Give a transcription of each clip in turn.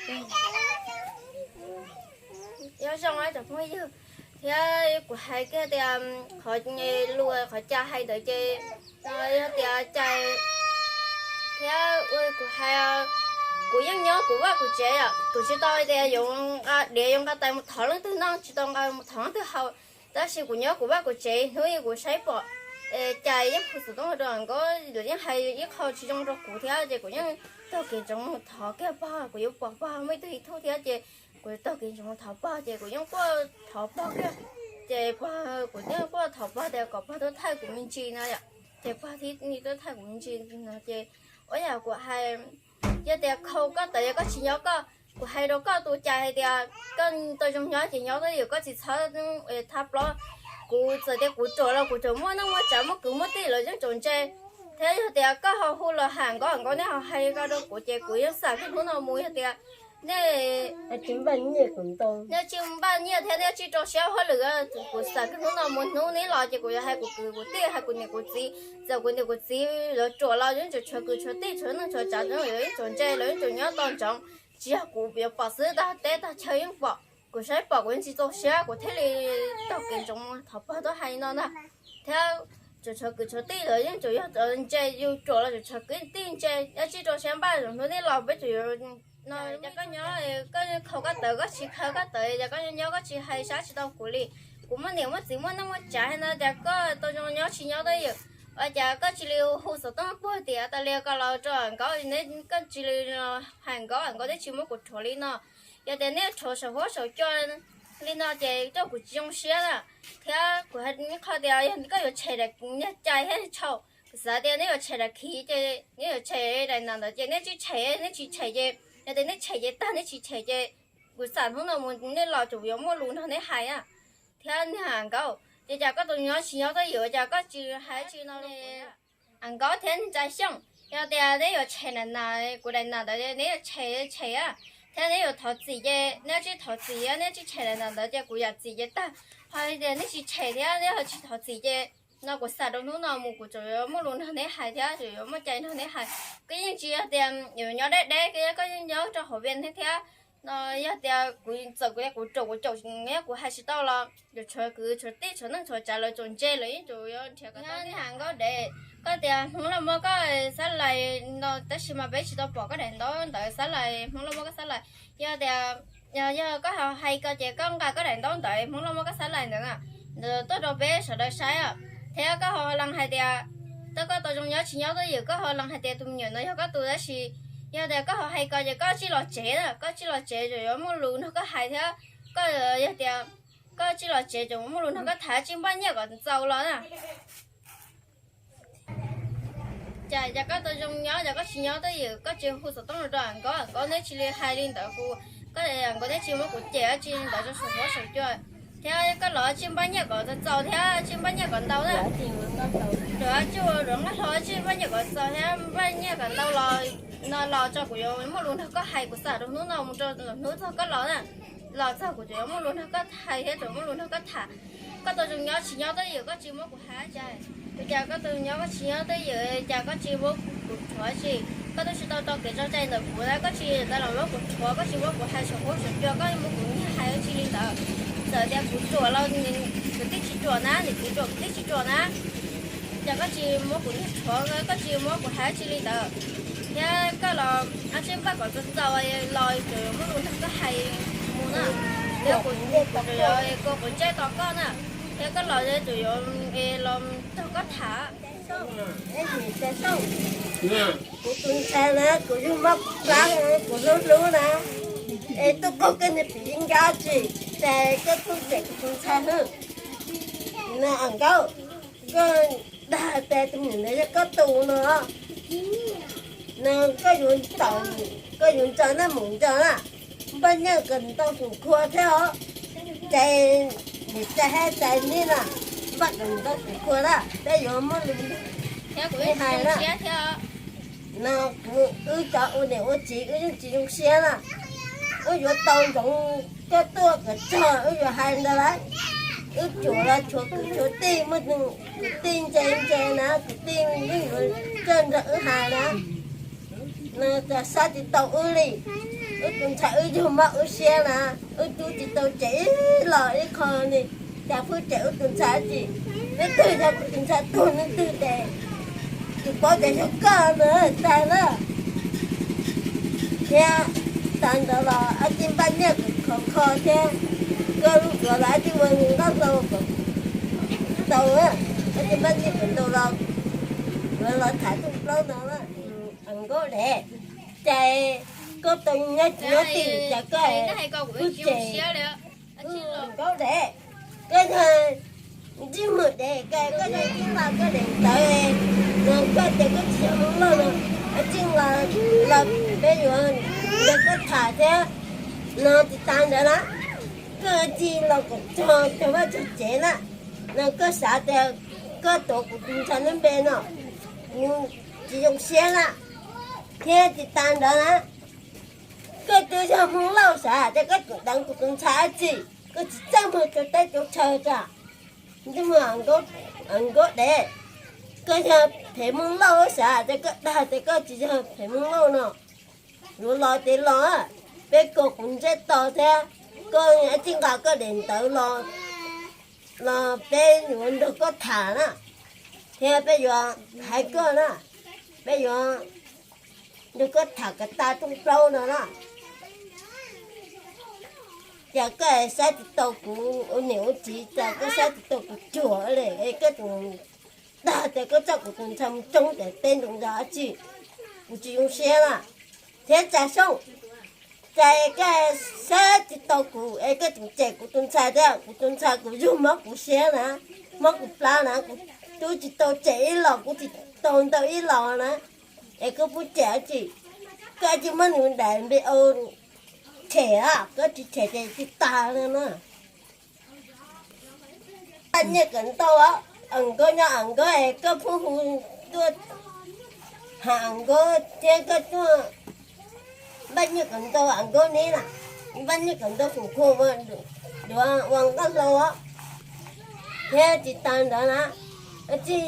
Nyob zoo cov phooj ywg, thiab kuv hais kiag tias qhov lus qhov cai hais ntawd ces yog tias cai thiab ua kuv hais, kuv yeej nyob kuv vaj kuv tsev, kuv tsis tau tias yuav nqa diav yuav nqa tais mus thov leej twg noj, tsis tau nqa mus thov leej twg haus. Tab sis kuv nyob kuv vaj kuv tsev, hnub ib kuv saib pom cai yeej hu xov tooj rau Am Nkaub, lawv yeej hais ib qho tsis zoo rau kuv thiab ces kuv yeej taug kev ntsoov mus thov kiag pog, kuv yuav pom pog muaj ib tug ib tug thiab ces kuv taug kev ntsoov mus thov pog ces kuv yeej quaj thov pog kiag. Ces pog, kuv yeej quaj thov pog tias kom pog tuaj thaij kuv me ntsis no yom. Ces pog thiaj li tuaj thaij kuv me ntsis no ces ua yam kuv hais, yog tias khaus koj tawv yog koj tsis nyob koj, kuv hais rau koj tus cai hais tias koj tau zoo nyob ces nyob twj ywm, koj tsis txhob thab plaub. Kuv txawm tias kuv ruam los kuv tseem muaj neej muaj tsav muaj kwv muaj tij los yeej tseem ntse. Thiab yog tias koj ho hu los Am Nkaub, Am Nkaub neb ho hais ko rau kuv ces kuv yeej xam kiag hnub no mus yog tias nej, nej tsis npaj nyiaj thiab nej tsis rau siab hauj lwm, kuv xam kiag hnub no mus, hnub neb los ces kuv yuav hais kuv kwv kuv tij, hais kuv niam kuv txiv, txawm kuv niam kuv txiv lawv ruam los yeej tseem tshuav kwv tshuav tij tshuav neej tshuav tsav, yeej tseem ntse, lawv yeej tseem nyob tau ntsoov. Tsis yog kuv yuav pom xwb, tag teb tag chaw yeej pom. Kuv saib pom kuv yeej tsis txaus siab, kuv thiaj li taug kev ntsoov mus thov pog tuaj hais no ntag. Thiab tseem tshuav kwv tshuav tij los yeej tseem yog ntse, yus ruam los tseem tshuav kwv tij ntse, yog tsis rau siab npaj, hnub neb los peb tseem yuav no. Cas koj nyob koj khaus koj tawv, koj tsis khaws koj tawv, cas koj nyob nyob koj tsis hais sab tsis tau kuv li. Kuv muaj niam muaj txiv muaj neej muaj tsav no, cas koj tau zoo nyob tsis nyob twj ywm, ua cas koj cia li hu xov tooj puag tias tas li ko los rau Am Nkaub, koj cia li hais Am Nkaub, Am Nkaub neb tsis muab kuv rhuav li no. Yog tias neb rhuav saum huab saum cua li no ces rau kuv tsis zoo siab na. Thiab kuv hais ib qho tias yog koj yuav tshem daim cai thiab tshau, kuv xav tias neb yuav tshem daim khiv ces neb yuav tshem daim nas ntawd ces neb tsis tshem, neb tsis tshem ces yog tias neb tshem ces tag, neb tsis tshem ces kuv xam hnub no mus neb los tseem yuav muaj lus nrog neb hais na. Thiab niag Am Nkaub, ces cas koj tus nyob tsis nyob twj ywm, cas koj tsis hais tsis no li. Am Nkaub thiab niag Ntxhais Xyooj, yog tias neb yuav tshem daim nas, kuv daim nas ntawd neb yuav tshem tshem, thiab neb yuav thov txim ces neb tsis thov txim, neb tsis tshem daim nas ntawd ces kuv yam txim ces tag. Ho tias neb tsis tshem thiab neb ho tsis thov txim ces no kuv xam rau hnub no mus kuv tseem yuav muaj lus nrog neb hais thiab tseem yuav muaj cai nrog neb hais. Koj yeej tsis yog tias yuav nyob deb deb, koj yeej nyob rau hauv Vias Nam thiab. No yog tias kuv txawm kuv, kuv ruam kuv caum, kuv hais tsis tau los yuav tshuav kwv tshuav tij tshuav neej tshuav tsav lawv tseem ntse lawv yeej tseem yuav nrhiav koj. Niag Am Nkaub dev, koj tias Hmoob Lauj muab koj xab lais no tab sis mas peb tsis tau pom koj daim ntaub ntawv xab lais, Hmoob Lauj muab koj xab lais. Yog tias, yog koj ho hais ko ces koj nqa koj daim ntaub ntawv Hmoob Lauj muab koj xab lais ntawd na, tuaj rau peb sawv daws saib os. Thiab koj ho lees hais tias, tau koj tau zoo nyob tsis nyob twj ywm, koj ho lees hais tias tus me nyuam no yog koj tus tab sis, yog tias koj ho hais ko ces koj tsij los tsev na, koj tsij los tsev tseem yuav muaj lus nrog koj hais thiab. Koj yog tias koj tsij los tsev tseem muaj lus nrog koj tham, tsij npaj nyiaj kom txaus los na. Cas, cas koj tau zoo nyob, cas koj tsis nyob twj ywm, koj tsis hu xov tooj rau Am Nkaub, Am Nkaub neb tsis li hais li ntawd kuv, koj Am Nkaub neb tsis muab kuv cem tsis li ntawd rau saum huab saum cua. Thiab koj los tsij npaj nyiaj kom txaus txaus thiab tsij npaj nyiaj kom ntau na. Rau tsij ua luag nqaj hlo tsij npaj nyiaj kom txaus thiab npaj nyiaj kom ntau los, no los tso kuv yuav muaj lus nrog koj hais, kuv xam rau hnub no mus rau hnub txog koj los na. Los txog kuv tseem yuav muaj lus nrog koj hais thiab tseem muaj lus nrog koj tham. Koj tau zoo nyob tsis nyob twj ywm, koj tsis muab kuv hais cas. Ua cas koj tau nyob koj tsis nyob twj ywm, cas koj tsis muab kuv rhuav tsis? Koj twb tsis tau tau kev tso cai ntawm kuv na, koj tsis tau los muab kuv rhuav, koj tsis muab kuv hais saum huab saum cua, koj muab kuv nyiag hais tsis li ntawd. Txawm tias kuv ruam los kuv twb tsis ruam na, niam txiv ruam kuv twb tsis ruam na. Cas koj tsis muab kuv nyiag rhuav, koj tsis muab kuv hais tsis li ntawd. Thiab koj los tsij npaj kom txaus txaus los tseem yuav muaj lus nrog koj hais mus na. Thiab kuv, kuv tseem yuav kua quav ntsej tos koj na. Thiab koj los tseem yuav los nrog koj tham. Kuv tus ntxhais na, kuv yeej mob plab, kuv hlub hlub na. Es tuaj koj koj niag pim nkab tsis, ces koj tuaj cem kuv tus ntxhais hwb. Na Am Nkaub, koj dag tias tus me nyuam ntawd yog koj tus no, no koj yuav tawm, koj yuav ntsa na mus ntsa na, npaj nyiaj kom ntau tus khua thiab os. Ces niam tais hais tias neb na, npaj kom ntau tus khua na, peb yuav muaj lus thiab kuv yeej hais na. No kuv, wb cov ua niam ua txiv wb yeej tsis zoo siab na. Wb yuav tau ntsoov koj tuaj kom txog wb yuav hais ntawd lawm. Wb ruam los tshuav kwv tshuav tij, muaj kwv tij ntse ntse na, kwv tij yeej yuav coj nrog wb hais na. No cas xav tsis tau wb li. Wb tus ntxhais wb yug mob wb siab na, wb tub tsis tau tseg ib los ib qho li, cas pheej tseg wb tus ntxhais tsis, leej twg yog kuv tus ntxhais tuag leej twg ces tsis paub tias yog koj ntag na. Thiab tas ntawd los ab tij npaj nyiaj kom khov kho thiab, koj lub duav los ab tij ua nqaj hlau kom tau, ab tij npaj nyiaj kom ntau los, los tham rooj plaub no. Nkauj dev, cas koj tau nyob tsis nyob twg cas koj kuj tseg. Nkauj dev, koj yog ntsej muag dev, koj yog ntsej muag koj dev ntawd, no koj tias koj tsis yog Hmoob Lauj no, txij los peb yuav nrog koj tham thiab no. Tsis tas ntawd na, koj tsis los kom txog cov vaj txog tsev na, no koj xav tias koj tuav kuv tus ntxhais lub npe no, kuv tsis zoo siab na. Thiab tsis tas ntawd na, koj twb yog Hmoob Lauj xav tias koj tseem deev kuv tus ntxhais dab tsi, koj tsis txawj muag rau teb rau chaw tso. Ntsej muag Nkauj dev, koj yog phem Hmoob Lauj xav tias koj dag tias koj tsis yog phem Hmoob Lauj no. Yuav los ces los, peb kaw kuv ntsej to thiab, koj txij nqa koj daim ntawv los, los peb yuav nrog koj tham na, thiab peb yuav hais koj na, peb yuav nrog koj tham kom tas rooj plaub no na. Cas koj saib tsis tau kuv ua niam ua txiv, cas koj saib tsis tau kuv cuag li, es koj tseem dag tias koj coj kuv tus ntxhais mus tsoob ces teb ntoos zog dab tsi, kuv tsis zoo siab na. Thiab Tsav Xyooj, cas koj saib tsis tau kuv es koj tseem cem kuv tus ntxhais thiab, kuv tus ntxhais kuv yug mob kuv siab na, mob kuv plab na, kuv twb tsis tau tseg ib los, kuv tsis tau ntau ib los na, es koj pheej cem dab tsi? Koj tsis muab nws daim npe ua tshem, koj tsis tshem ces tsis tas li na. Npaj nyiaj kom ntau, Am Nkaub nyob Am Nkaub es koj pheej hu tuaj, Am Nkaub thiab koj tuaj npaj nyiaj kom ntau Am Nkaub neb na, npaj nyiaj kom ntau tus khuj duav ua nqaj hlau os. Thiab tsis tas ntawd na, txij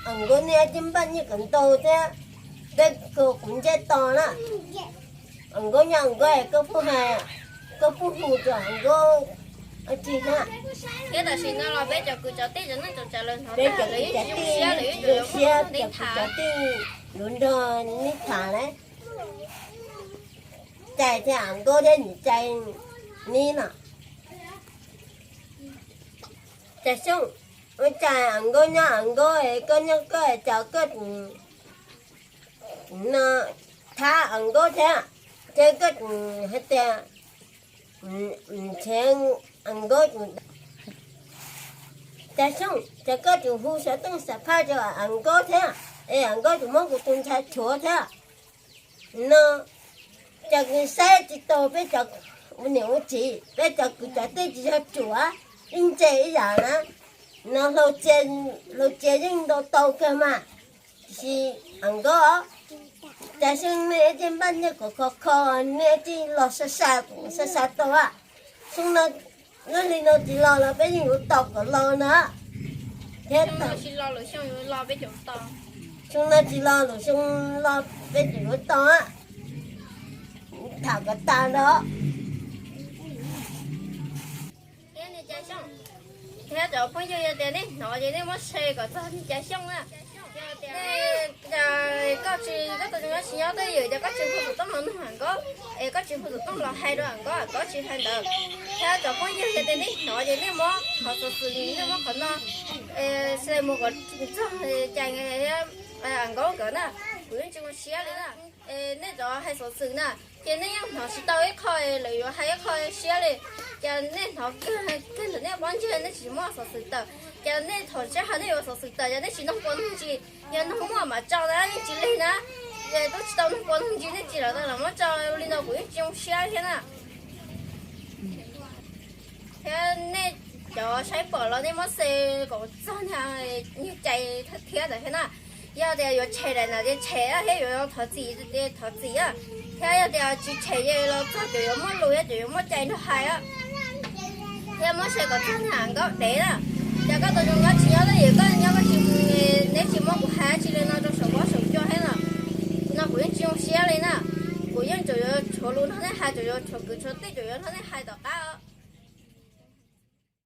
Am Nkaub neb txij npaj nyiaj kom ntau thiab, peb kaw kuv ntsej to na. Am Nkaub nyob Am Nkaub es koj pheej hais, koj pheej hu rau Am Nkaub dab tsi thiab? Thiab tam sim no los peb cov kwv cov tij cov neej tsa lawv hnov tag lawv yeej tsis zoo siab, lawv yeej zoo siab cov kwv cov tij yuav nrog neb tham lawm. Cas thiaj Am Nkaub thiab nws cas neb no? Cas Xyooj, ua cas Am Nkaub nyob Am Nkaub es koj nyob koj es cas koj no thab Am Nkaub thiab, ces koj hais tias nrhiav Am Nkaub. Cas Xyooj, cas koj tseem hu xov tooj xam phaj rau Am Nkaub thiab, es Am Nkaub tseem muab kuv tus ntxhais rhuav thiab no. Cas saib tsis taus peb cov ua niam ua txiv, peb cov kwv cov tij tsis yog ruam, yeej ntse ib yam na. No hlau txias yeej ntau tau kawg mas. Tiam sis Am Nkaub, cas Xyooj nej ib txhij npaj nyiaj kom khov kho, nej ib txhij los sai sai, sai sai tau a. Xyoo no, yog li no tsis los los peb yeej yuav tos kom los na. Thiab xyoo no tsis los lwm xyoo los peb tseem yuav tos, tham kom tas nrho. Thiab cov phooj ywg, yog tias nej hnov ces nej muab share kom txog niag Cas Xyooj na. Koj tsis, koj tus nyob tsis nyob twj ywm ces koj tsis pub tus tooj los nug Am Nkaub, es koj tsis pub tus tooj los hais rau Am Nkaub, Am Nkaub tsis hais ntawd. Thiab cov phooj ywg, yog tias nej hnov ces nej muab qhov xov xwm, nej muab qhov no share mus kom txog Cas thiab Am Nkaub nkawd na. Kuv yeej tsis zoo siab li na. Nej cov hais xov xwm na, ces nej yeej hnov tsis tau ib qho, lawv yuav hais ib qho siab li. Ces nej hnov kawg ntawm nej pob ntseg nej tsis muab xov xwm tawm. Ces nej thaum sij hawm nej yuav xov xwm tawm ces nej tsis noog puas noog ntsis, yog noog muaj mam tso na, yeej tsis lig na. Ces twb tsis tau noog puas noog ntsis nej tsis lam tau los muab tso, li no kuv yeej tsis zoo siab thiab na. Thiab nej cov saib pom los nej muab share kom txog niag Cai thiab ntawd thiab na. Yog tias yuav tshem daim na ces tshem, thiab yuav thov txim ces thov txim, thiab yog tias tsis tshem ces los txog cov yuav muaj lus thiab cov yuav muaj cai nrog hais. Thiab muab share kom txog niag Am Nkaub dev na. Ces koj tus nyob tsis nyob twj ywm, koj nyob koj tsis, neb tsis muab kuv hais dab tsi li no rau saum huab saum cua thiab no, no kuv yeej tsis zoo siab li na. Kuv yeej tseem yuav tshuav lus nrog nej hais, tseem yuav tshuav kwv tshuav tij, tseem yuav nrog nej hais tom